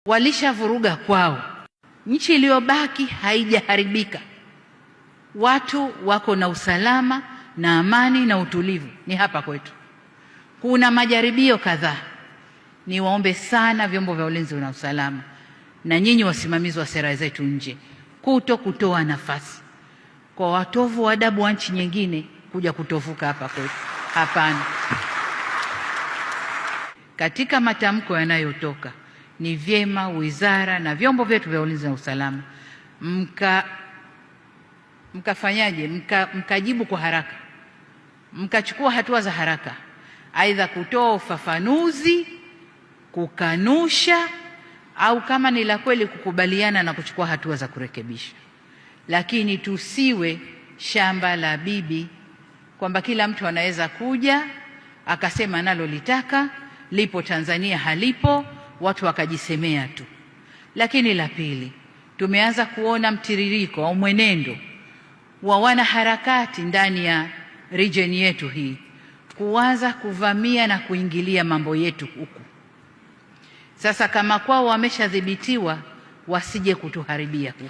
Walishavuruga kwao, nchi iliyobaki haijaharibika, watu wako na usalama na amani na utulivu, ni hapa kwetu. Kuna majaribio kadhaa. Niwaombe sana vyombo vya ulinzi na usalama na nyinyi wasimamizi wa sera zetu nje, kuto kutoa nafasi kwa watovu wa adabu wa nchi nyingine kuja kutovuka hapa kwetu. Hapana. Katika matamko yanayotoka, ni vyema wizara na vyombo vyetu vya ulinzi na usalama mkafanyaje, mkajibu kwa haraka, mkachukua hatua za haraka, aidha kutoa ufafanuzi, kukanusha, au kama ni la kweli kukubaliana na kuchukua hatua za kurekebisha. Lakini tusiwe shamba la bibi kwamba kila mtu anaweza kuja akasema nalolitaka lipo Tanzania, halipo, watu wakajisemea tu. Lakini la pili, tumeanza kuona mtiririko au mwenendo wa wanaharakati ndani ya region yetu hii kuanza kuvamia na kuingilia mambo yetu huku. Sasa kama kwao wameshadhibitiwa, wasije kutuharibia huku.